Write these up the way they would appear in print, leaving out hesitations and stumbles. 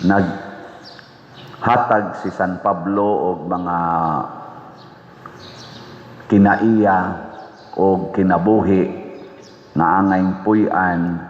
Naghatag si San Pablo og mga kinaiya o kinabuhi nga angayng puy-an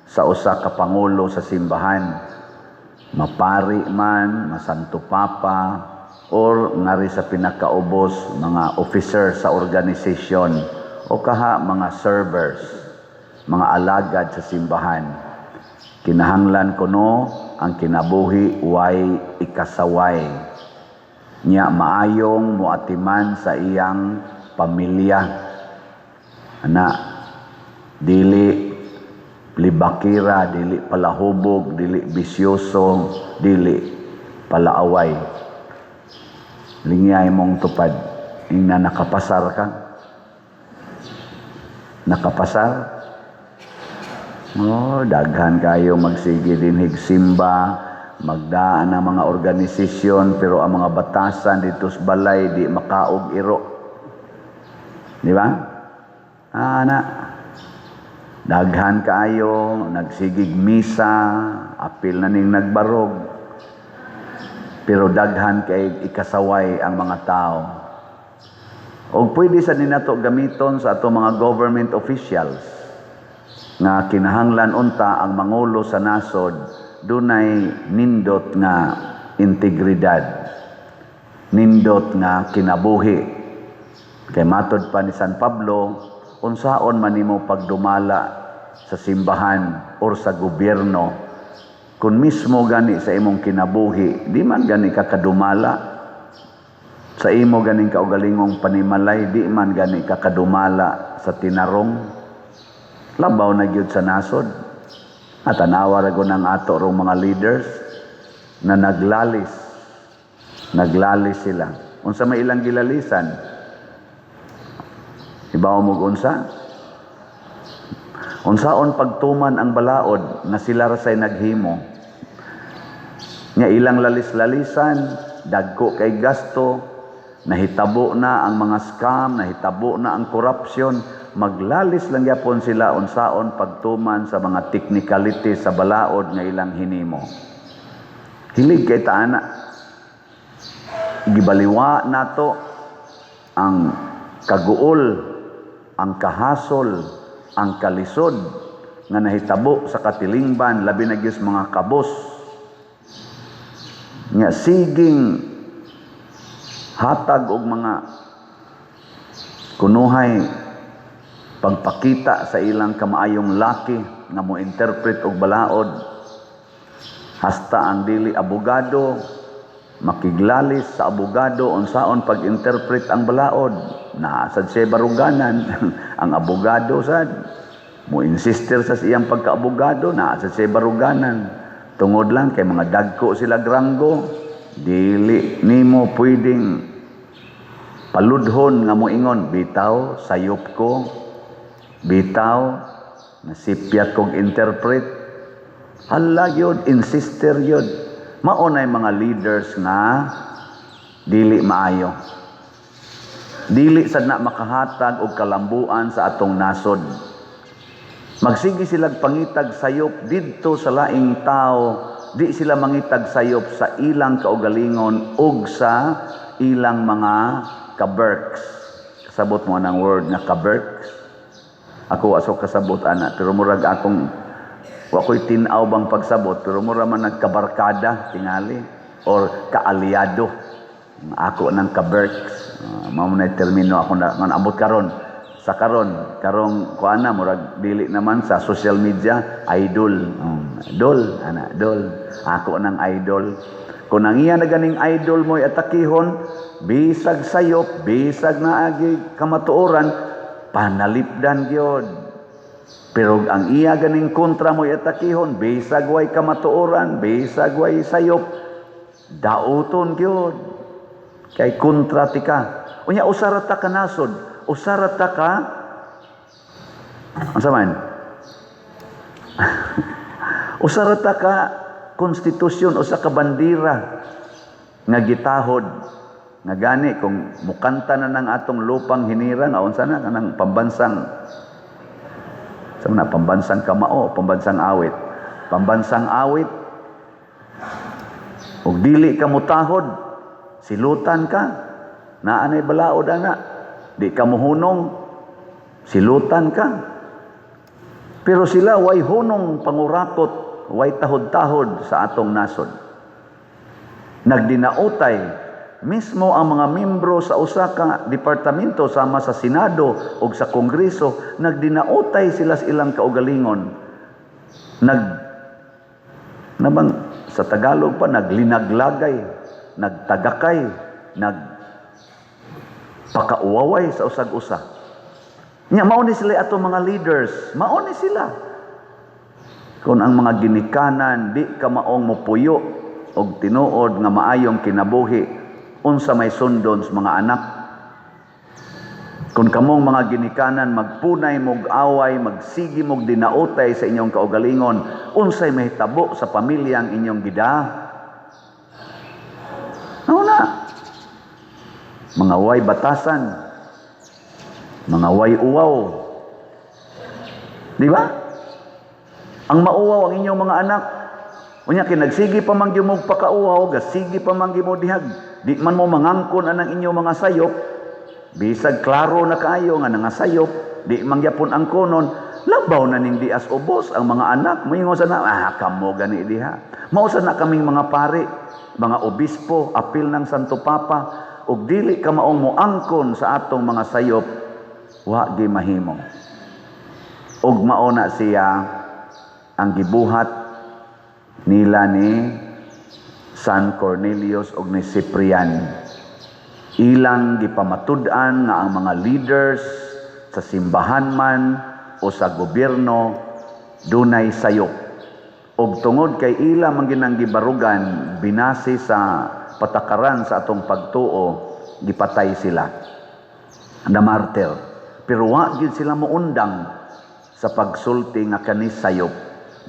sa usa ka pangulo sa simbahan, mapari man, masanto papa, or ngari sa pinakaubos, mga officer sa organisasyon o kaha mga servers, mga alagad sa simbahan. Kinahanglan kuno ang kinabuhi way ikasaway nya, maayong moatiman sa iyang pamilya ana, dili libakira, dili palahubog, dili bisyoso, dili palaaway. Lingyay mong tupad ingna nakapasar ka, nakapasar. Oh, daghan kayo magsige dinhig simba, magdaan ang mga organisasyon, pero ang mga batasan dito sa balay di makaog iro. Di ba? Ana. Daghan kaayo nagsigig misa, apil na ning nagbarog. Pero daghan kay ikasaway ang mga tao. Og pwede sa ninato gamiton sa ato mga government officials nga kinahanglan unta ang mangulo sa nasod dunay nindot nga integridad, nindot nga kinabuhi. Kay matod pa ni San Pablo, unsaon man nimo pagdumala sa simbahan or sa gobyerno kung mismo gani sa imong kinabuhi di man gani ka kadumala? Sa imo ganing kaugalingong panimalay, di man gani ka kadumala sa tinarong, labaw na gyud sa nasod. At tanawa ra gud ang ato rong mga leaders na naglalis. Naglalis sila. Unsa may ilang gilalisan? Ibaw mo unsa? Unsaon pagtuman ang balaod nga sila ra say naghimo? Nga ilang lalis-lalisan, dagko kay gasto, nahitabo na ang mga scam, nahitabo na ang corruption, maglalis lang gyapon sila unsaon pagtuman sa mga technicality sa balaod nga ilang hinimo. Hilig kay taana. Gibaliwa nato ang kaguol, ang kahasol, ang kalisod nga nahitabo sa katilingban, labi na gyud sa mga kabos. Nga siging hatag og mga kunuhay pagpakita sa ilang kamaayong laki nga mo interpret og balaod, hasta ang dili abogado makiglalis sa abogado unsaon pag-interpret ang balaod. Naa sad siya baruganan. Ang abogado sad mo insister sa iyang pagkaabogado, naa sad siya baruganan tungod lang kay mga dagko sila granggo. Dili nimo pwedeng paludhon nga moingon, "Bitaw sayop ko, bitaw nasipyat kog interpret." Hala yun, insister yun. Mao nay mga leaders nga dili maayo, dili sad na makahatag og kalambuan sa atong nasod. Magsige silag pangitag sayop didto sa laing tao, di sila mangitag sayop sa ilang kaugalingon ug sa ilang mga kaberks. Kasabot mo ang word nga kaberks? Ako aso kasabot ana, pero murag akong wa ko'y tin-aw bang pagsabot, pero mura man nagkabarkada tingali or kaalyado. Ako ng kaberks. Mao na termino ako na nga naabot karon sa karon karong kuana, murag dili naman sa social media, idol, dol ana, dol ako ng idol. Kung ang iya na ganing idol mo'y atakihon, bisag sayop, bisag naagi kamatuoran, panalipdan gyud. Pero ang iya ganing kontra mo'y atakihon, bisag way kamatuoran, bisag way sayop, dauton gyud kay kontra tika. Unya usara ta ka nasod, usara ta ka, unsa man, usara ta ka konstitusyon, usa ka bandira nga gitahod nga gani kung mukanta na ng atong lupang hinirang, unsa na kanang pambansang sa na pambansang kamao, pambansang awit, pambansang awit. Ug dili ka mutahod, silutan ka. Naa nay balaod ana. Di ka mohunong, silutan ka. Pero sila way hunong pangurakot, way tahod-tahod sa atong nasod. Nagdinautay mismo ang mga membro sa usa ka departamento sama sa Senado o sa Kongreso, nagdinautay sila sa ilang kaugalingon. Nag nabang sa Tagalog pa, naglinaglagay, nagtagakay, nag pakauwaway sa usag-usa. Nya mao ni sila ato mga leaders, mao ni sila. Kung ang mga ginikanan di ka maong mopuyo og tinuod nga maayong kinabuhi, unsa may sundon sa mga anak? Kung kamong mga ginikanan magpunay mog away, magsigi mog dinautay sa inyong kaugalingon, unsay mahitabo sa pamilyang inyong gida? Ano na? Mga way batasan, mga way uwaw. Di ba? Ang mauwaw ang inyong mga anak. Unya kay nagsige pa man gyud mo pakauwaw, gasige pa man gyud mo dihag. Di man mo mangangkon anang inyong mga sayop. Bisag klaro na kaayo nga nangasayop, di man gyapon ang konon, labaw na ning dias ubos ang mga anak. Moingon sa na, ah, kamo gani diha. Mao sa na kaming mga pari, mga obispo, apil ng Santo Papa, ug dili ka maong moangkon sa atong mga sayop, wa gi mahimo. Ug mao na siya ang gibuhat nila ni San Cornelius ug ni Cyprian. Ilang gipamatud-an nga ang mga leaders sa simbahan man o sa gobyerno dunay sayop. Og tungod kay ila man ginang gibarugan binase sa patakaran sa atong pagtuo, gipatay sila. Na martyr. Pero wa gyud sila moundang sa pagsulti nga kani sayop,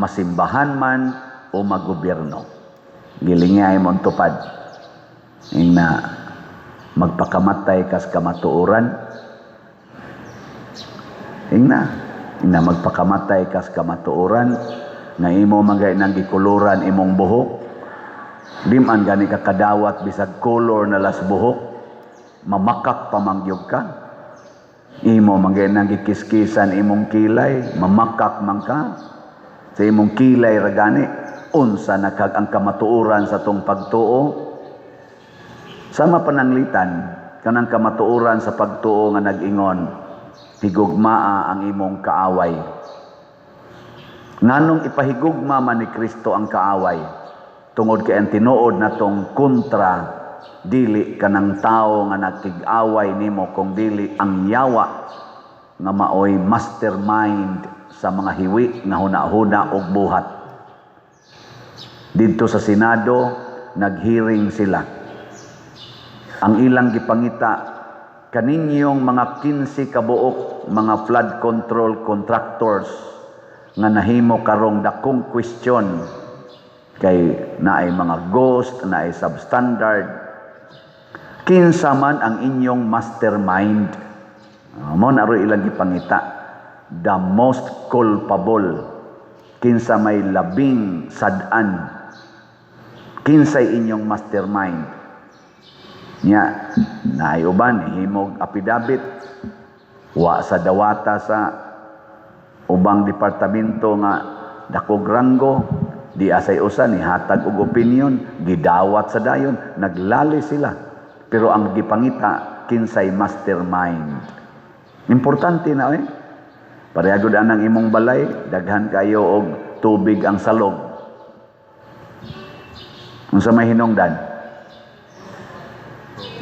masimbahan man o magobyerno. Gilingay mo tupad. Ingna magpakamatay kas kamatuoran. Ingna, ingna magpakamatay kas kamatuoran nga imo man gay nang gikuluran imong buhok. Di man gani ka kadawat bisag color na las buhok, mamakak pa man gyud ka. Imo man gay nang gikiskisan imong kilay, mamakak man ka. Sa imong kilay ra gani, unsa na kag ang kamatuoran sa tong pagtuo? Sama pananglitan kanang kamatuoran sa pagtuo nga nag-ingon, higugmaa ang imong kaaway. Nganong ipahigugma man ni Kristo ang kaaway? Tungod kay ang tinuod natong kontra dili kanang tao nga nakig-away nimo, kung dili ang yawa nga maoy mastermind sa mga hiwi nga huna-huna og buhat. Didto sa Senado, naghearing sila. Ang ilang gipangita, kaninyong mga 15 kabuok mga flood control contractors nga nahimo karong dakong question kay naay mga ghost, naay substandard. Kinsa man ang inyong mastermind? Mo na ro ilang gipangita. The most culpable. Kinsa may labing sad-an? Kinsay inyong mastermind? Nya, naay uban himog affidavit, wa sa dawata sa ubang departamento nga dakog ranggo, di asay usa ni hatag og opinion, gidawat sa dayon, naglali sila. Pero ang gipangita, kinsay mastermind. Importante na eh. Pareha gud anang imong balay, daghan kayo og tubig ang salog. Unsa may hinungdan?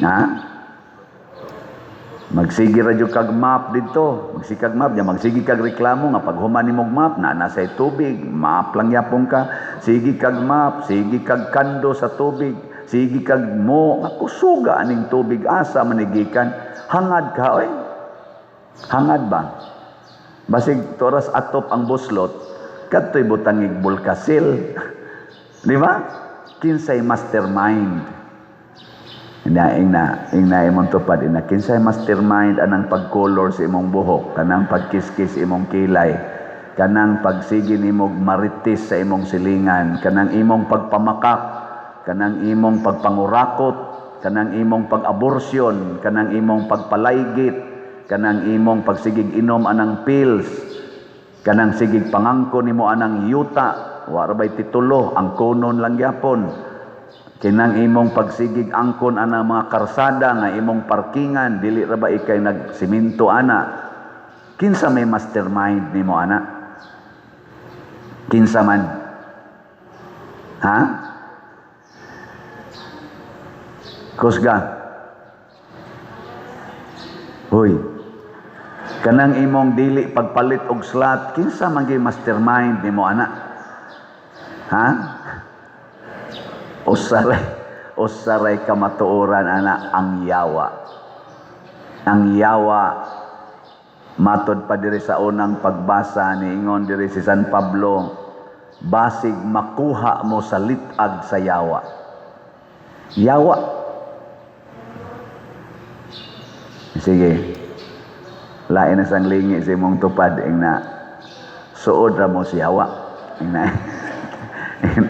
Ha? Magsige ra jud kag mop didto. Magsige kag mop, nya magsige kag reklamo nga pag human nimog mop na nasa tubig, mop lang yapon ka. Sige kag mop, sige kag kando sa tubig, sige kag mo nga kusuga aning tubig, asa manigikan. Hangad ka oy. Hangad ba? Basig toras atop ang buslot, kadto'y butangig bulkasil. Di ba? Kinsay mastermind? Ina ina ina imong tupad ina kinsay mastermind anang pagkolor sa imong buhok, kanang pagkiskis imong kilay, kanang pagsige nimog marites sa imong silingan, kanang imong pagpamakak. kanang imong pagpangurakot, kanang imong pag-abortion, kanang imong pagpalaygit, kanang imong pagsigig inom anang pills, kanang sigig pangangkon nimo anang yuta, wa ra bay titulo, angkonon lang gyapon. Kinang imong pagsigig angkon anang mga karsada nga imong parkingan, dili ra ba ikay nagsiminto ana? Kinsa may mastermind nimo ana? Kinsa man? Ha? Kusga. Hoy. Kanang imong dili pagpalit og slot, kinsa man gyud mastermind nimo ana? Ha? Usaray, usaray kamatuoran ana, ang yawa. Ang yawa, matod pa diri sa unang pagbasa, niingon diri si San Pablo, basig makuha mo sa litag sa yawa. Yawa. Sige. Lain na sang lingi sa imong tupad ing na suod ra mo si yawa. Ing na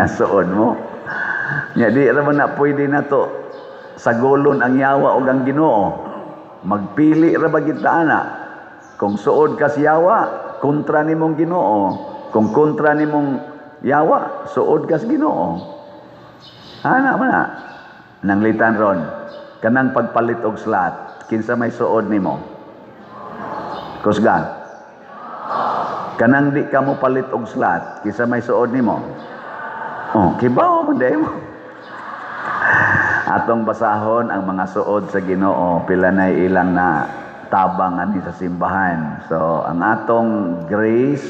suod mo. Nya di ra man na pwede na to sagolon ang yawa og ang Ginoo. Magpili ra ba gid ta ana? Kung suod ka sa yawa, kontra nimong Ginoo. Kung kontra nimong yawa, suod ka sa Ginoo. Ana man na. Nanglitan ron, kanang pagpalit og slot, kinsa may suod nimo? Kusga. Kanang di ka mo palit og slot, kinsa may suod nimo? Oh, kibaw man day mo. Atong basahon ang mga suod sa Ginoo, pila nay ilang na tabang ani sa simbahan. So, ang atong grace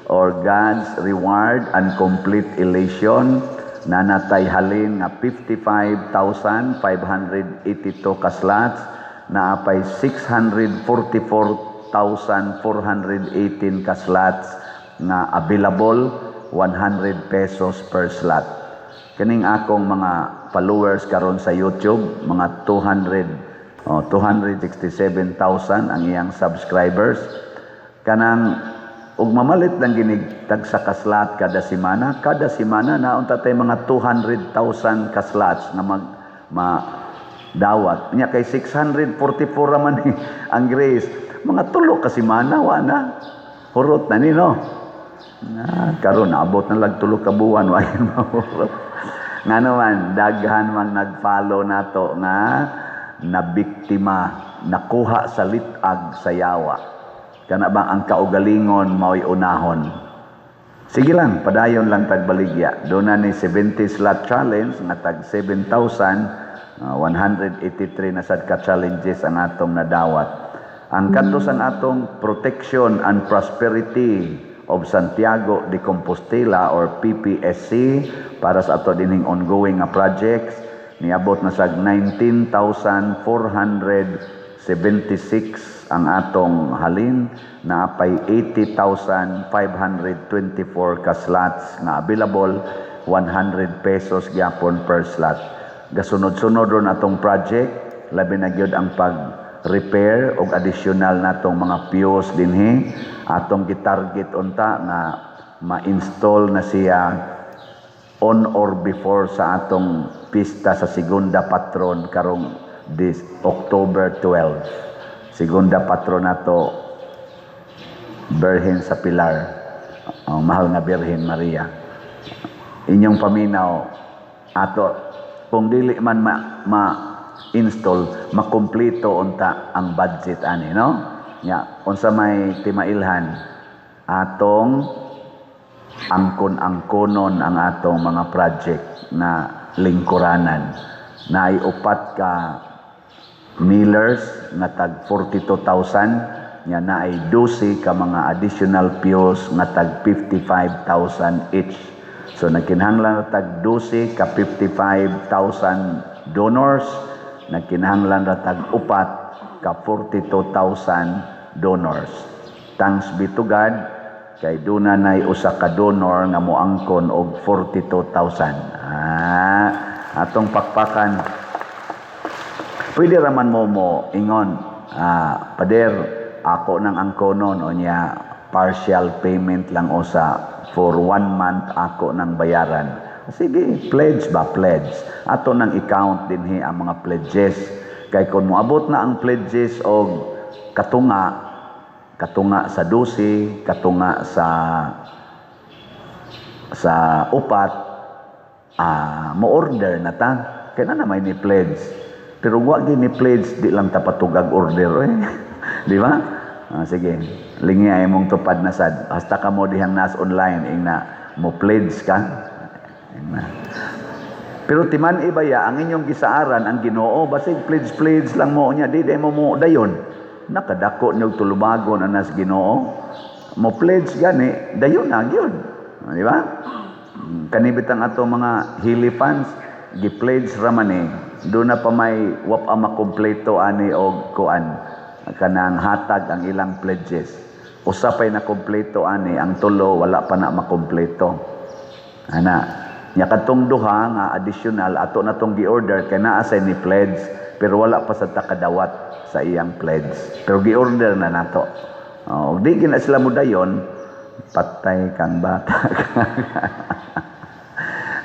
or God's reward and complete elation, nanatay halin nga 55,582 ka slots, naapay 644,418 ka slots nga available, 100 pesos per slot. Kining akong mga followers karon sa YouTube, mga 200 oh, 267,000 ang iyang subscribers. Kanang ug mamalit lang ginig tagsa ka slot kada semana, kada semana naunta tay mga 200,000 ka slots nga mag ma dawat. Nya kay 644 ra man ni ang grace. Mga 3 ka semana wa na. Hurot na ni, no. Na karon naabot na lag 3 ka buwan wa mahurot. Ngano man daghan man nag-follow nato nga nabiktima, nakuha sa litag sa yawa. Kana bang ang kaugalingon mao'y unahon. Sige lang, padayon lang tagbaligya. Doon na ni 70 slot challenge nga tag 7,183 na sad ka challenges ang atong nadawat. Ang kadto sa atong Protection and Prosperity of Santiago de Compostela or PPSC para sa ato dinhing ongoing nga projects, niabot na sag 19,476 ang atong halin, naapay 80,524 ka slots nga available, 100 pesos gyapon per slot. Gasunod-sunod ron atong project, labi na gyud ang pag-repair og additional natong mga pews dinhi. Atong gitarget unta nga ma-install na siya on or before sa atong pista sa Segunda Patron karong this October 12. Segunda Patron nato, Birhen sa Pilar, ang mahal nga Birhen Maria. Inyong paminaw ato kung dili man ma-install, makumpleto unta ang budget ani, no? Nya unsa may timailhan, atong angkon-angkonon ang atong mga project na lingkuranan. Naay upat ka kneelers nga tag 42,000, nya naay 12 ka mga additional pews nga tag 55,000 each. So nagkinahanglan na tag 12 ka 55,000 donors, nagkinahanglan ra tag upat ka 42,000 donors. Thanks be to God kay duna nay usa ka donor nga moangkon og 42,000. Atong pakpakan. Pwede raman mo mo ingon, "Pader, ako nang angkonon o niya partial payment lang usa for 1 month ako nang bayaran." Sige, pledge ba, pledge. Ato nang i-count dinhi ang mga pledges. Kay kung moabot na ang pledges og katunga, katunga sa 12, katunga sa upat, mo order na ta. Kay na may ni pledge. Pero wa gyud ni pledge, di lang ta patugag order eh. Di ba? Ah, sige. Lingi ay mong tupad na sad. Hasta ka mo dihang nas online ing na mo pledge ka. Ing na. Pero timan ibaya ang inyong gisaaran ang Ginoo, basig pledge pledge lang mo niya, di mo mo dayon. Nakadako niyog tulubagon anas Ginoo. Mo pledge gani, dayon na gyud. Ah, di ba? Kanibitang ato mga Hili fans, gi-pledge ra man eh. Doon na pa may wap ang makompleto ani og kuan kanang hatag ang ilang pledges. Usa pa'y nakompleto ani, ang tulo wala pa na makompleto. Ana, nya kadtong duha nga additional ato na tong gi-order kay naa say ni pledge pero wala pa sa takadawat sa iyang pledge. Pero gi-order na nato. Oh, di gina sila mo dayon, patay kang bata.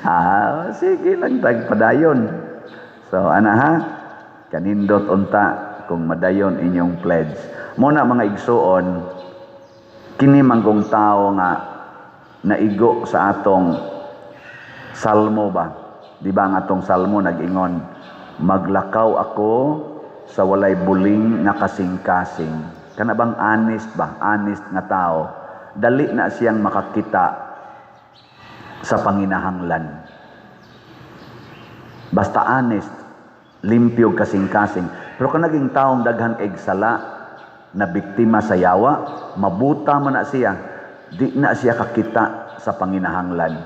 Ah, sige lang tagpadayon. So ana ha, kanindot unta kung madayon inyong pledge. Muna mga igsuon, kini manggong tao nga naigo sa atong salmo ba? Di ba ang atong salmo nag-ingon, "Maglakaw ako sa walay buling nga kasing-kasing." Kana bang honest ba? Honest nga tao. Dali na siyang makakita sa panginahanglan. Basta honest, limpyo kasing-kasing. Pero kung naging taong daghan kay sala na biktima sa yawa, mabuta man na siya, di na siya kakita sa panginahanglan.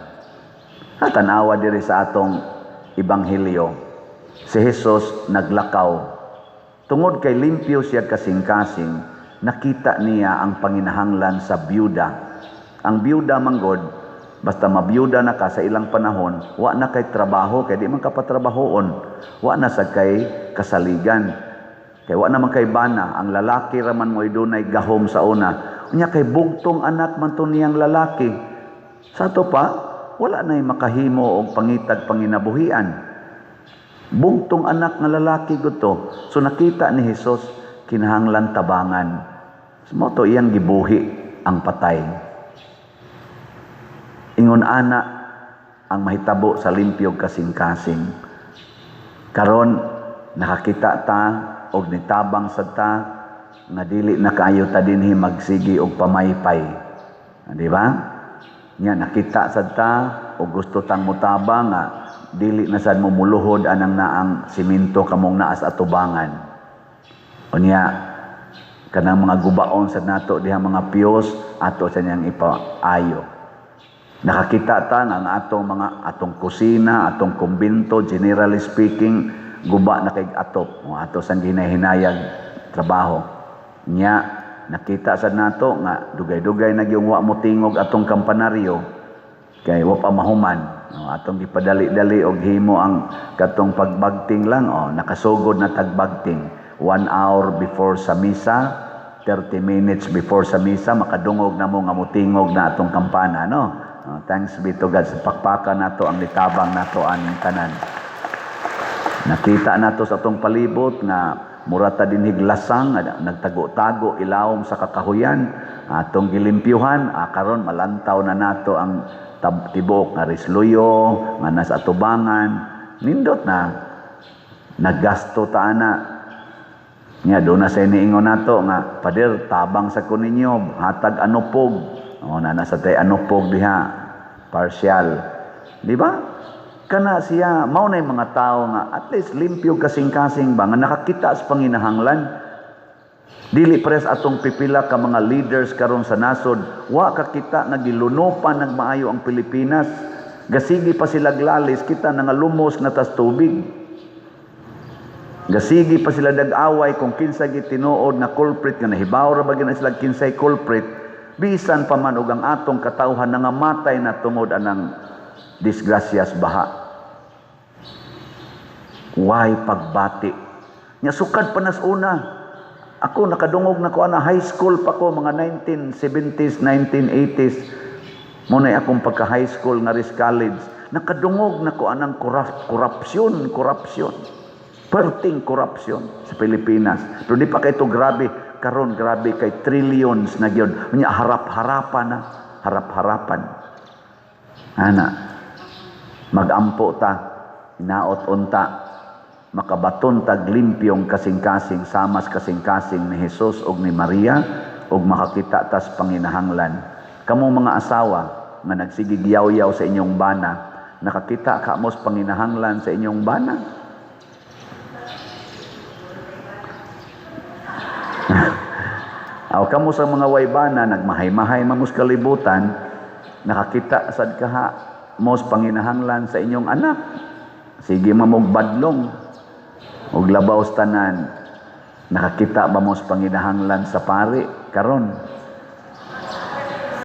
Ha, tanawa diri sa atong ebanghelyo. Si Jesus naglakaw. Tungod kay limpyo siya kasing-kasing, nakita niya ang panginahanglan sa byuda. Ang byuda manggod, basta mabiyuda na ka sa ilang panahon, wa na kay trabaho, kay di man ka patrabahoon. Wa na sa kay kasaligan. Kay wa naman kay bana, ang lalaki raman mo dunay gahom sa una. Unya kay bugtong anak man to niyang lalaki. Sa ato pa, wala na'y makahimo og pangitag panginabuhian. Bugtong anak nga lalaki gud to. So nakita ni Jesus kinahanglan tabangan. So, mao to iyang gibuhi ang patay. Ingon ana ang mahitabo sa limpyog kasing-kasing. Karon nakakita ta og nitabang sad ta nga dili na kaayo ta dinhi magsigi og pamaypay. Ah, di ba? Nya nakita sad ta og gusto tang motabang nga dili na sad mo muluhod anang naang simento kamong naa sa atubangan. Unya kanang mga gubaon sad nato diha, mga piyos ato sa niyang ipaayo. Nakakita ta nga ang atong mga atong kusina, atong kumbinto, generally speaking, guba na kay atop. O ato sang ginahinayag trabaho. Nya nakita sad nato nga dugay-dugay na gyung wa mo tingog atong kampanaryo kay wa pa mahuman. O, atong gipadali-dali og himo ang katong pagbagting lang, o nakasugod na tagbagting 1 hour before sa misa, 30 minutes before sa misa, makadungog na mo nga mutingog na atong kampana, no? Oh, thanks be to God sa pakpakan nato ang litabang nato aning tanan. Nakita nato sa atong palibot nga murata din higlasang nagtago-tago ilawom sa kakahuyan, atong gilimpyuhan. Ah, karon malantaw na nato ang tibuok nga risluyo nga nasa atubangan. Nindot na naggasto ta ana. Nya do na sa iniingon nato nga, "Pader, tabang sa ko ninyo, hatag anupog." O na nasa tay anupog diha partial, di ba? Kana siya mao na yung mga tao nga at least limpyo kasing-kasing ba, nga nakakita sa panginahanglan. Dili pres atong pipila ka mga leaders karon sa nasod, wa kakita nga gilunopan nagmaayo ang Pilipinas. Gasigi pa sila glalis, kita nga lumos na tas tubig. Gasigi pa sila dag-away kung kinsa gitinuod nga culprit, nga nahibaw ra ba gina sila kinsay culprit, bisan pa man og ang atong katawhan nangamatay na tungod anang disgrasyas baha. Why pagbati? Nya sukad pa nas una. Ako nakadungog na ko ana, high school pa ko, mga 1970s, 1980s. Mo na akong pagka high school nga ris college. Nakadungog na ko anang korupsyon, korupsyon. Perting korupsyon sa Pilipinas. Pero di pa kay ito grabe. Karon grabe kay trillions na gyud. Unya harap-harapan na, harap-harapan. Ana, magampo ta, hinaot unta, makabaton tag limpyong kasing-kasing, samas kasing-kasing ni Jesus ug ni Maria, ug makakita tas panginahanglan. Kamo mga asawa nga nagsigig yaw-yaw sa inyong bana, nakakita ka mos panginahanglan sa inyong bana? Aw kamo sa mga waybana nagmahay-mahay mamos kalibutan, nakakita sad kaha mos panginahanglan sa inyong anak? Sige mamog badlong og labaw tanan, nakakita ba mos panginahanglan sa pari karon?